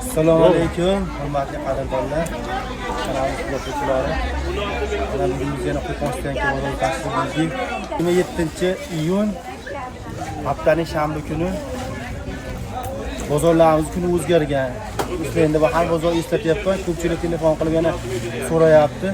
Assalomu alaykum, hurmatli qadrdonlar, kanalimiz kuzatuvchilari. Mana bugun biz yana Qo'qon Stoyanka bozoriga tashrif buyurdik. 27-iyun, haftaning shanba kuni. Bozorlarimiz kuni o'zgargan. Endi bu har bozor eslatyapman, ko'pchilik telefon qilib yana so'rayapti.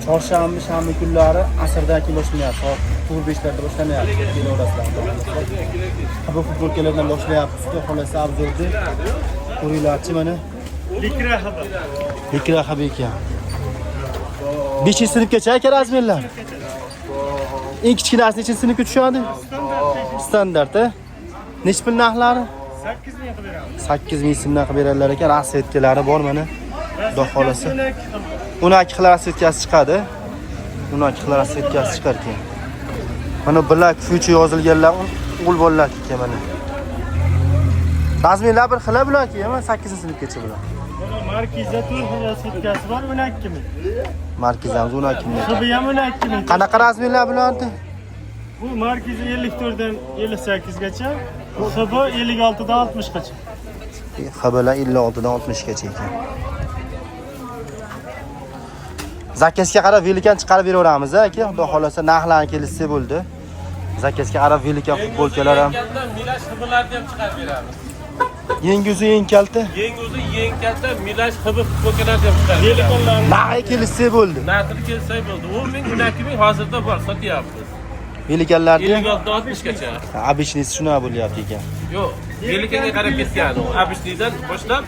Chorshanba, shanba kunlari asrdan keyin boshlanyapti. Soat 4-5 larda boshlanyapti. Kelaverasizlar. Bu futbolkalardan boshlayapmiz. Xudo xolasa, обзор ni ko'ringlarchi mana. Likra xabar. Likra xabar ekan. 5 sinfgacha aka размер lar. Eng kichkinasi nechinchi sinfga tushadi? Standart, a? Nechi pul narxlari? 8 ming qilib beramiz. 8 ming so'mdan qilib beradilar ekan. Расцветка lari bor mana. Xudo xolasa. 12 xil. 12 xil расцветка si chiqadi. 12 xil расцветка si chiqar ekan. Mana Black Future yozilganlar o'g'il bolalar ekan mana. Размер lar bir xil bularki, 8 sinfgacha bular. Mana Markiza to'rt xil расцветка si bor, 12 ming. Markizamiz 12 ming. Xibi ham 12 ming. Qanaqa размер lar bularni? Bu Markiza 54 dan 58 gacha, bu Xibi 56 dan 60 gacha. Xabarlar 56 dan 60 gacha ekan. Заказ ga qarab velikan chiqarib beraveramiz aka. Xudo xolasa, narxlarni kelishsa bo'ldi. Заказ ga qarab velikan futbolkalar ham. Milash xibilarni ham chiqarib beramiz. Yengi uzun, eng kalta. Yeng uzun, yeng kalta Milash xibi futbolkalarni ham chiqarib beramiz. Velikanlarni Narxi kelishsa bo'ldi. Narxini kelsak bo'ldi. 10 ming, 12 ming hozirda bor, sotyapmiz. Velikanlarni 56 dan 60 gacha. Обычный si shunaqa bo'lyapti ekan. Yo'q, velikanga qarab ketgan u. Обычный dan boshlab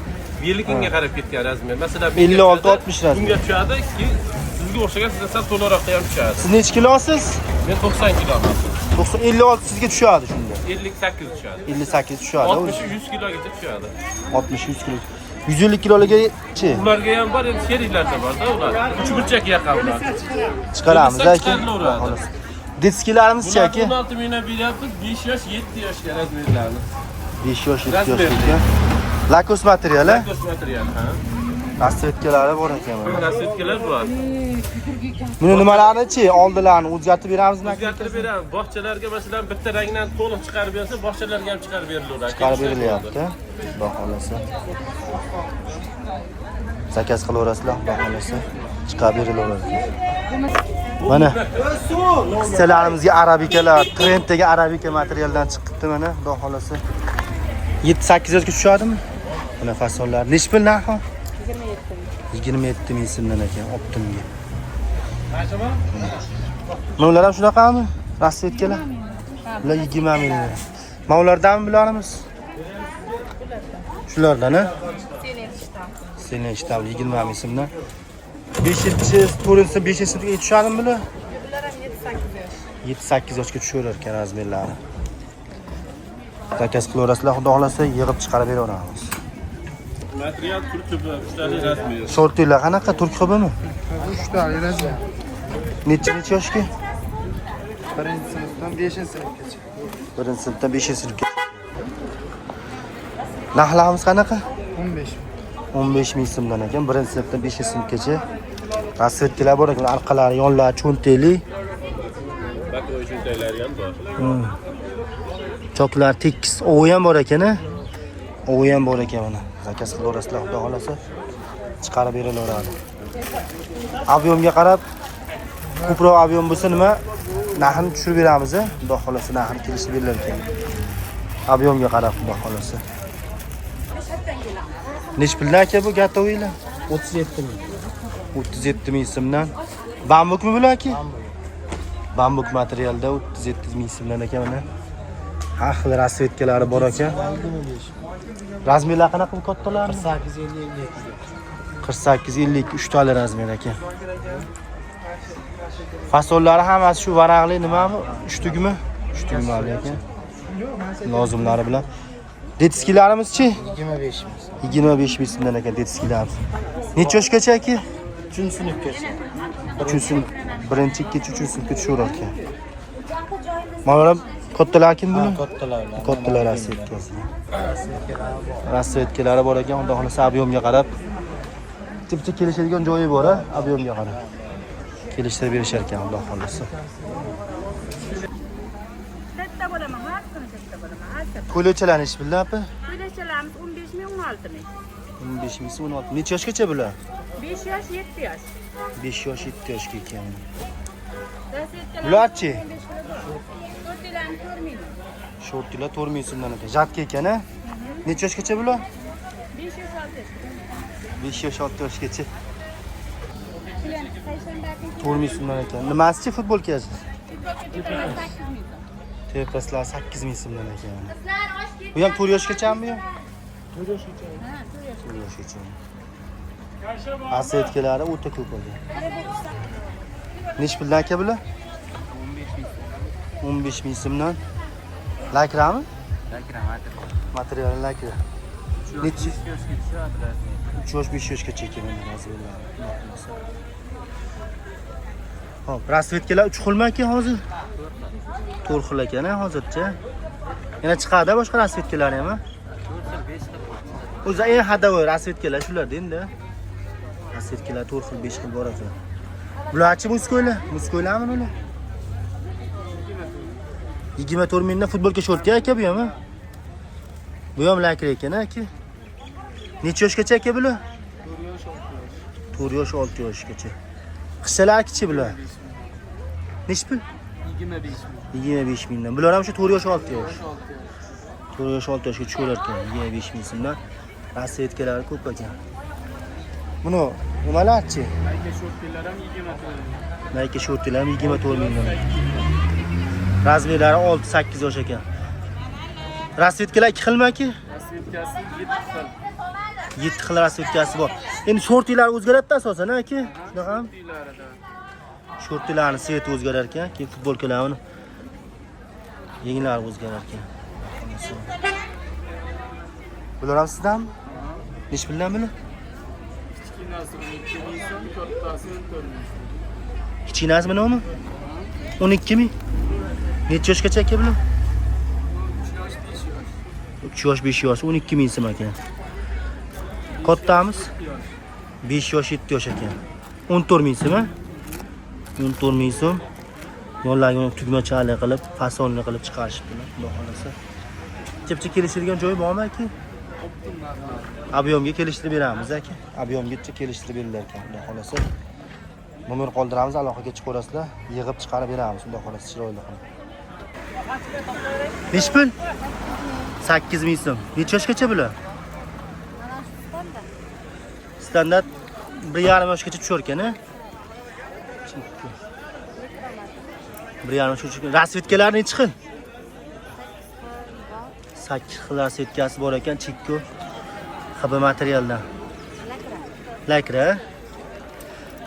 velikanga qarab ketgan размер. Masalan, 56, 60 размер. Bunga tushadi, keyin sizga o'xshagan sizdan sal to'laroqda ham tushadi. Siz nechi kilosiz? Men 90 kiloman. 90, 56 sizga tushadi shunda. 58 tushadi. 58 tushadi. 60, 100 kilogacha tushadi. 60, 100 kilo. 150 kiloligachi Ularga ham bor, endi sheriklarda bor-da ular. Uchburchak yaqin ular. Chiqaramiz aka. Chiqarilaveradi. Xolos. Детский larimizchi aka? 16 mingdan beryapmiz, 5 yosh, 7 yoshga размер larni. 5 yosh, 7 yosh Размер. Ekan. Lakos material, a? Lakos material, ha. Расцветка lari bor ekan mana. Расцветка lar bor. Buni nimalarni-chi? Oldilarini o'zgartirib beramizmi? O'zgartirib beramiz. Bog'chalarga, masalan, bitta rangdan to'liq chiqarib bersa, bog'chalarga ham chiqarib berilaveradi. Chiqarib berilyapti. Xudo xolasa. Заказ qilaverasizlar, xudo xolasa. Chiqarib berilaveradi. Mana qizchalarimizga arabikalar, trenddagi arabika materialdan chiqibdi mana, xudo xolasa. 7-8 yoshga tushadimi? Mana fasonlar. Nechi pul narxi? 27 ming so'mdan ekan, optimga. Mana ular ham shunaqami? Расцветка lar? Ular 20 ming. Mana ulardanmi bularimiz? Shulardan, a? Seni ishtab 20 ming so'mdan. 5-chi, 4-chi, 5-chi sinfga tushadimi bular? Bular ham 7-8 yosh. 7-8 yoshga tushaverar ekan размер lari. Заказ qilaverasizlar, xudo xolasa, yig'ib chiqarib beraveramiz. Material turk hibi, uchtali размер. Shortilar qanaqa? Turk hibimi? Uchtali размер. Necha necha yoshga? Birinchi sinfdan beshinchi sinfgacha. Birinchi sinfdan 5 sinfga. Narxlarimiz qanaqa? 15. 15 ming so'mdan ekan, birinchi sinfdan 5 sinfgacha. Расцветка lar bor ekan, orqalari, yonlari cho'ntakli. Боковой cho'ntaklari ham bor. Choklar tekis, ovi ham bor ekan, a? Ovi ham bor ekan mana. Заказ qilaverasizlar, xudo xolasa. Chiqarib berilaveradi. Объём ga qarab, ko'proq объём bo'lsa nima, narxini tushirib beramiz, a? Xudo xolasa, narxini kelishib berilar ekan. Объём ga qarab, xudo xolasa. Nechi puldan aka bu готовый lar? 37 ming. 37 ming so'mdan. Bambukmi bular aka? Bambuk materialda 37 ming so'mdan ekan mana. Har xil расцветка lari bor ekan. Размер lar qanaqa bu kattalarni? 48, 50, 52. 48, 52 uchtali размер ekan. Fasonlari hammasi shu varaqli nimami? Uch tugma? Uch tugmali ekan. Lozimlari bilan. Детский larimizchi? 25 ming. 25 ming so'mdan ekan детский larimiz. Necha yoshgacha aka? Uchinchi sinfgacha. Uchinchi sinf, birinchi, ikkinchi, uchinchi sinfga tushaverar ekan. Mana bular kattalar kim bular? Kattalar. Kattalar расцветка si. Расцветка lari bor ekan, xudo xolasa, объём ga qarab. Bitta kelishadigan joyi bor, a, объём ga qarab. Kelishtirib berishar ekan, xudo xolasa. Katta bo'laman, har kuni katta bo'laman. Har Ko'ylakchalar nechi puldan, opa? Ko'ylakchalarimiz 15 ming, 16. 16 ming. 15 ming so'm 16. Necha yoshgacha bular? 5 yosh, 7 yosh. 5 yosh, 7 yoshga ekan. Rasvetkalar Bularchi? To'rtlarni 4 ming. Shortlar 4 ming so'mdan ekan. Jatka ekan, a? Necha yoshgacha bular? 5 yosh, 6 yosh. 5 yosh, 6 yoshgacha. 4 ming so'mdan ekan. Nimasichi futbolkasi? Futbolka 8 ming. Tepaslar 8 ming so'mdan ekan. Bu ham 4 yoshgachami bu? 4 yoshgacha. 4 yoshgacha. Asetkalari o'ta ko'p ekan. Necha puldan aka bular? 15 ming so'mdan. Lakrami? Lakra material. Materiali lakra. Necha? 3 yoshga tushadi размер. 3 yosh, 5 yoshgacha ekan mana размер lari. Xo'p, расцветка lar 3 xilmi aka hozir? 4 xil ekan hozircha. Yana chiqadi boshqa расцветка lari ham. 4 xil, 5 xil. O'zi eng ходовой расцветка lar shularda endi. Расцветка lar 4 xil, 5 xil bor ekan. Bularchi мужской lar? Мужской larmi bular? 24 mingdan futbolka shortga aka bu ham. Bu ham lakra ekan aka. Necha yoshgacha aka bular? 4 yosh, 6 yoshgacha. Qizchalar kichi bular. Necha pul? 25 ming. 25 mingdan. Bular ham shu 4 yosh, 6 yosh. 6 yosh. 4 yosh, 6 yoshga tushaverar ekan. 25 ming so'mdan. Расцветка lari ko'p ekan. Buni nimalarchi? Nike shortlar ham 24 ming. Nike shortlar ham 24 mingdan. Размер lari 6-8 yosh ekan. Расцветка lar 2 xilmi aka? Расцветка si 7 xil. 7 xil расцветка si bor. Endi shortlar o'zgaradi asosan aka. Shunaqami? Shortlarida. Shortlarni цвет i o'zgarar ekan, keyin futbolkalarni yenglari o'zgarar ekan. Bular ham sizdanmi? Necha puldan bular? Kichkinasi 12 ming so'm, kattasi 14 ming so'm. Kichkinasi nima? 12 ming. Necha yoshgacha aka bular? 3 yosh, 5 yosh. 3 yosh, 5 yosh, 12 ming so'm ekan. Kattamiz 7 yosh. 5 yosh, 7 yosh ekan. 14 ming so'm, a? 14 ming so'm. Yonlariga tugmachali qilib, fasonli qilib chiqarishibdilar, xudo xolasa. Chipcha kelishadigan joyi bormi aka? Объём ga kelishtirib beramiz aka. Объём gacha kelishtirib berilar ekan, xudo xolasa. Nomer qoldiramiz, aloqaga chiqaverasizlar, yig'ib chiqarib beramiz, xudo xolasa chiroyli qilib. Nechi pul? 8 ming so'm. Necha yoshgacha bular? Standart 1,5 yoshgacha tushar ekan, a? 1,5 yoshgacha tushar. Расцветка lar nechi xil? 8 xil расцветка si bor ekan, chikku. XB materialdan. Lakra.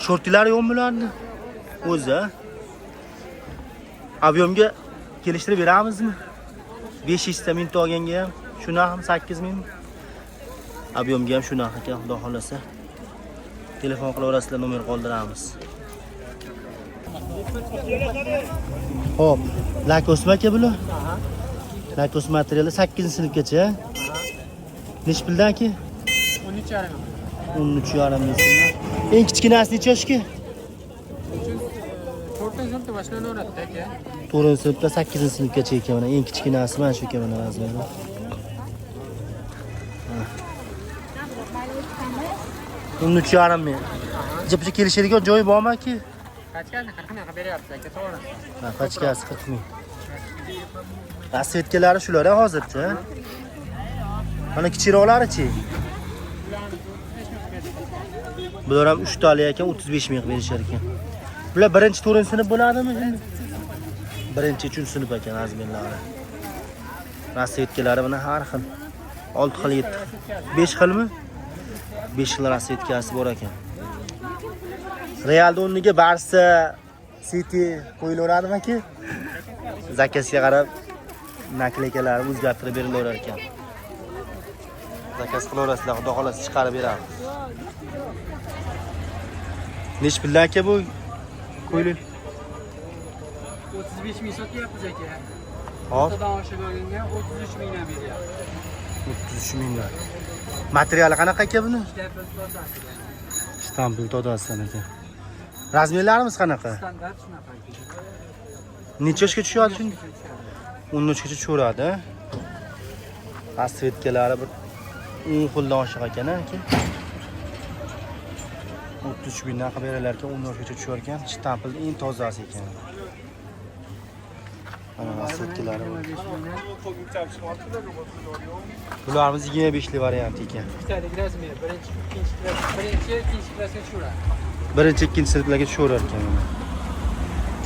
Shortilari yo'qmi bularni? O'zi. Объём ga kelishtirib beramizmi? 5 ta mingta olganga ham shu narxmi 8 ming? Объём ga ham shu narx ekan, xudo xolasa. Telefon qilaverasizlar, nomer qoldiramiz. Xo'p, Lakosmi aka bular? Lakos materiali 8-sinfgacha. Nechi puldan aka? 13,5. 13,5 ming so'mdan. Eng kichkinasi necha yoshga? 4-sinfda boshlanaveradi aka. 4-sinfda 8-sinfgacha ekan mana eng kichkinasi mana shu ekan mana размер i. 13,5 ming. Jipcha kelishadigan joyi bormi aka? Pachkani 40 ming qilib beryapsiz aka, to'g'ri. Ha, pachkasi 40 ming. Расцветка lari shular hozircha. Mana kichikroqlari-chi? Bular ham 3 tali ekan, 35 ming qilib berishar ekan. Bular birinchi, to'rtinchi sinf bo'ladimi endi? Birinchi, uchinchi sinf ekan размер lari. Расцветка lari mana har xil. 6 xil, 7 xil. 5 xilmi? 5 xil расцветка si bor ekan. Realda o'rniga Barsa, City qo'yilaveradimi aka? Заказ ga qarab наклейка larni o'zgartirib berilaverar ekan. Заказ qilaverasizlar, xudo xolasa chiqarib beramiz. Nechi puldan aka bu ko'ylak? 35 ming sotyapmiz aka. Hop, O'rtadan oshib olganga 33 mingdan beryapmiz. 33 mingdan. Materiali qanaqa aka buni? Ishlab tozasi. Shtampil tozasidan ekan. Размер larimiz qanaqa? Standart shunaqa aka. Necha yoshga tushadi shunda? 13 gacha tushaveradi. Расцветка lari bir 10 xildan oshiq ekan aka. 33 mingdan qilib berilar ekan, 10 yoshgacha tushar ekan. Shtampilni eng tozasi ekan. Mana rasvetkalari bor. Bularimiz 25 lik variant ekan. Ikkitalik razmer, birinchi, ikkinchi klass, birinchi, ikkinchi klassga tushaveradi. Birinchi, ikkinchi sinflarga tushaverar ekan mana.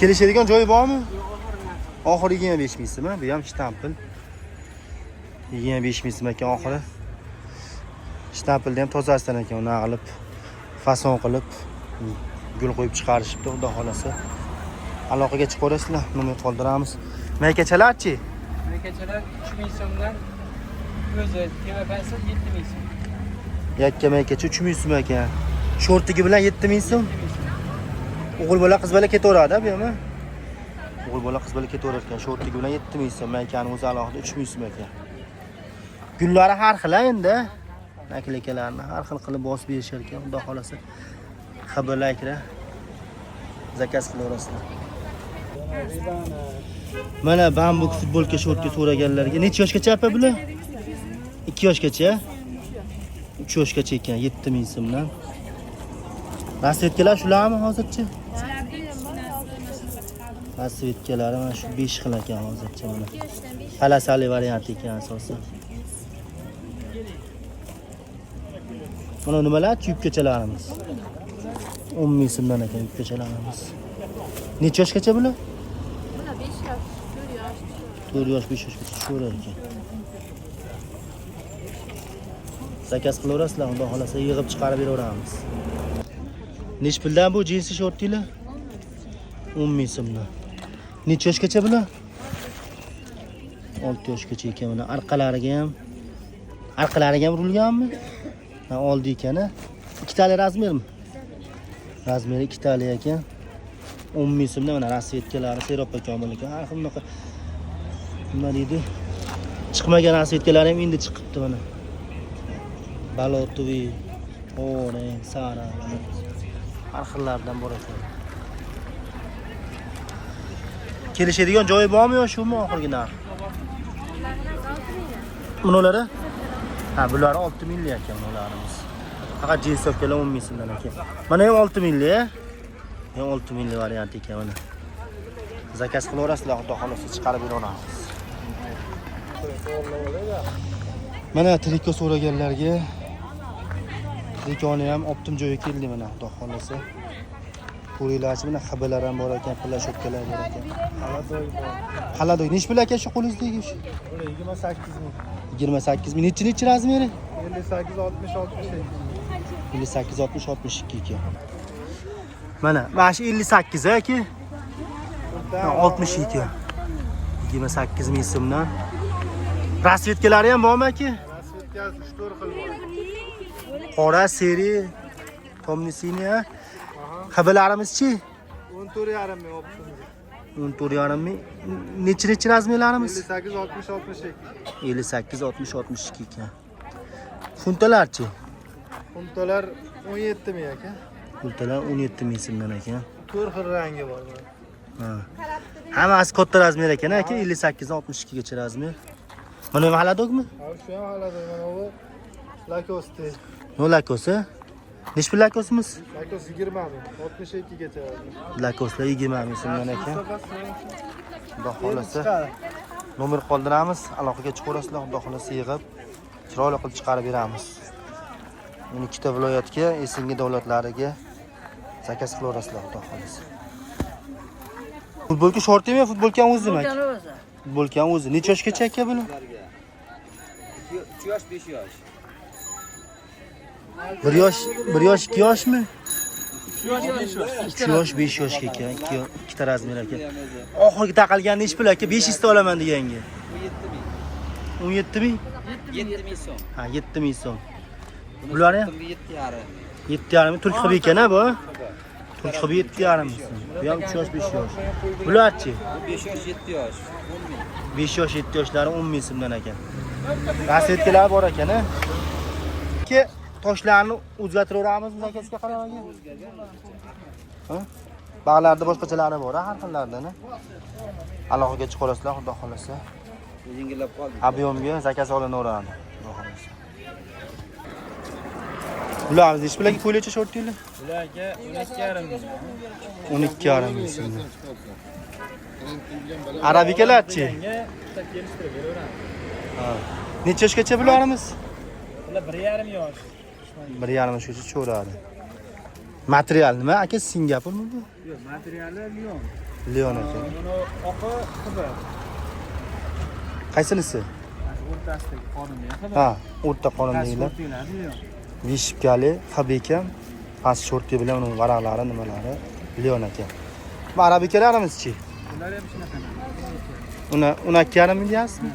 Kelishadigan joyi bormi? Oxiri 25 ming so'm, bu ham shtampil. 25 ming so'm ekan oxiri. Shtampilni ham tozasidan ekan, uni qilib, fason qilib, gul qo'yib chiqarishibdi, xudo xolasa. Aloqaga chiqaverasizlar, nomer qoldiramiz. Maykachalarchi? Maykachalar 3000 so'mdan, o'zi tevapasi 7000 so'm. Yakka maykacha 3000 so'm ekan. Shortigi bilan 7000 so'm. 7000 so'm. O'g'il bola, qiz bola ketaveradi bu ham. O'g'il bola, qiz bola ketaverar ekan. Shortigi bilan 7000 so'm, maykani o'zi alohida 3000 so'm ekan. Gullari har xil endi. Nakleykalarni har xil qilib bosib berishar ekan, xudo xolasa. Xabarlar akra. Zakaz qilaverasizlar. Mana bambuk futbolka shortga so'raganlarga necha yoshgacha apa bular? 2 yoshgacha. 3 yoshgacha ekan, 7000 so'mdan. Rasvetkalar shularmi hozircha? Rasvetkalari mana shu 5 xil ekan hozircha mana. Palasali variant ekan asosan. Mana nimalar? Yubkachalarimiz. 10 ming so'mdan ekan yubkachalarimiz. Necha yoshgacha bular? Bular 5 yosh, 4 yosh. 4 yosh, 5 yoshgacha tushaverar ekan. Zakaz qilaverasizlar, xudo xolasa yig'ib chiqarib beraveramiz. Nech puldan bu jinsi shortlar? 10 ming so'mdan. Necha yoshgacha bular? 6 yoshgacha ekan mana orqalariga ham urilganmi? Ha, oldi ekan. Ikkitali razmermi? Razmeri ikkitali ekan. 10 ming so'mdan mana rasvetkalari Serob aka ekan. Har xil bunaqa nima deydi? Chiqmagan rasvetkalari ham endi chiqibdi mana. Balotoviy, orange, sariq har xillardan bor ekan. Kelishadigan joyi bormi yo shumi oxirgi narx? Bunalari? Ha, bular 6 minglik ekan bularimiz. Faqat jinsovkalar 10 ming so'mdan ekan. Mana ham 6 minglik, ham 6 minglik variant ekan mana. Zakaz qilaverasizlar, xudo xolasa chiqarib beraveramiz. Mana triko so'raganlarga trikoni ham optim joyga keldi mana, xudo xolasa. Ko'ringlarchi, mana xabarlar ham bor ekan, plashokalar bor ekan. Haladoy bor. Haladoy nech pul aka shu qo'lingizdagi shu? 28 ming. 28 ming. Nechi razmeri? 58 60 62. 58 60 62 ekan. Mana shu 58 aka. 62. 28 ming so'mdan. Rasvetkalari ham bormi aka? Rasvetkasi 3-4 xil bor. Qora, seri, tomnisini. Xabarlarimizchi? 14,5 ming optimga. 14,5 ming. Nechi razmerlarimiz? 58 60 62. 58 60 62 ekan. Funtalarchi? Funtalar 17 ming aka. Funtalar 17 ming so'mdan ekan. 4 xil rangi bor. Ha. Hammasi katta razmer ekan aka, 58 dan 62 gacha razmer. Mana bu haladokmi? Ha, shu ham haladok, mana bu Lacoste. No Lacoste. Nech pul Lacostemiz? Lacoste 20 ming, 62 gacha. Lacostelar 20 ming so'mdan ekan. Xudo xolasa nomer qoldiramiz, aloqaga chiqaverasizlar, xudo xolasa yig'ib chiroyli qilib chiqarib beramiz. 12 ta viloyatga, SNG davlatlariga zakaz qilaverasizlar, xudo xolasa. Futbolka shortimi, futbolka o'zimi aka? Futbolka o'zi. Necha yoshgacha aka buni? 3 yosh, 5 yosh. 1 yosh, 1 yosh, 2 yoshmi? 3 yosh, 5 yoshga ekan, ikkita razmer aka. Oxirgi taqalgan nech pul aka? 500 ta olaman deganga. 17 ming. 17 ming? 7 ming so'm. Ha, 7 ming so'm. Bular ham 7,5. 7,5 ming. Turk xibi ekan ha bu? Turk xibi 7,5 ming so'm. Bu ham 3 yosh, 5 yosh. Bularchi? Bu 5 yosh, 7 yosh. 10 ming. 5 yosh, 7 yoshlari 10 ming so'mdan ekan. Rasvetkalar bor ekan ha. Ki toshlarni o'zgartiraveramiz zakazga qarab aka. Ha? Bag'larda boshqachalari bor, har xillardan. Aloqaga chiqaverasizlar, xudo xolasa. Yengillab qoldi. Объемga zakaz olinaveradi, xudo xolasa. Bular nechi pul aka ko'ylakcha shortlar? Bularga 12,5 ming. 12,5 ming so'mdan. Arabikalarchi? Bitta kelishtirib beraveramiz. Ha. Necha yoshgacha bularimiz? Bular 1,5 yosh. 1,5 yoshgacha cho'radi. Material nima aka? Singapurmi bu? Yo'q, materiali Lyon. Lyon ekan. Buni oqi xb. Qaysinisi? O'rtasidagi qorinda xb. Ha, o'rta qorindagilar. Lyon. Vishibkali xb ekan. Past shorti bilan uning varaqlari nimalari Lyon ekan. Bu arabikalarimizchi? Bular ham shunaqa. Uni 12,5 ming deyapsizmi?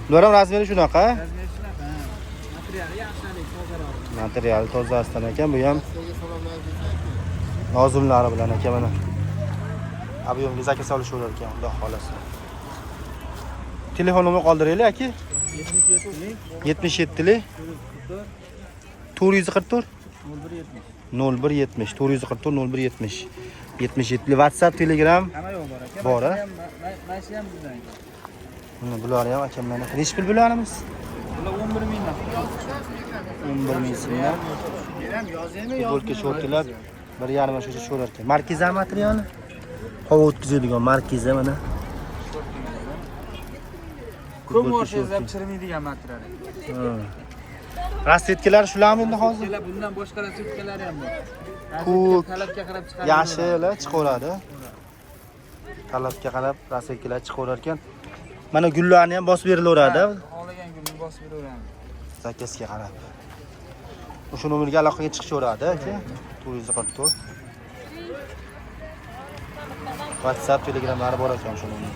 Bular ham razmeri shunaqa. Razmeri shunaqa. Materiali yaxshi, tozaroq. Materiali tozasidan ekan, bu ham lozimlari bilan ekan mana. Объемga zakaz olishaverar ekan, xudo xolasa. Telefon nomer qoldiraylik aka. 77 444 0170 444 0170 77 WhatsApp, Telegram Hamma yo'q bor aka. Bor, a? Mana shu ham bizdan. Mana bular ham akamlarni. Nechi pul bularimiz? Bular 11 mingdan. 11 ming so'mdan. Futbolka shortlar 1,5 yoshgacha cho'rar ekan. Markiza materiali. Havo o'tkazadigan markiza mana. Ko'm olsangiz ham chirimaydigan material. Rasvetkalar shularmi endi hozir? Bundan boshqa rasvetkalari ham bor. Ko'k, Talabga qarab chiqadi. yashil chiqaveradi. Talabga qarab rasvetkalar chiqaverar ekan. Mana gullarni ham bosib berilaveradi. Xohlagan gulni bosib beraveramiz. Zakazga qarab. O'sha nomerga aloqaga chiqishaveradi aka. 444. WhatsApp, Telegramlari bor ekan o'sha nomer.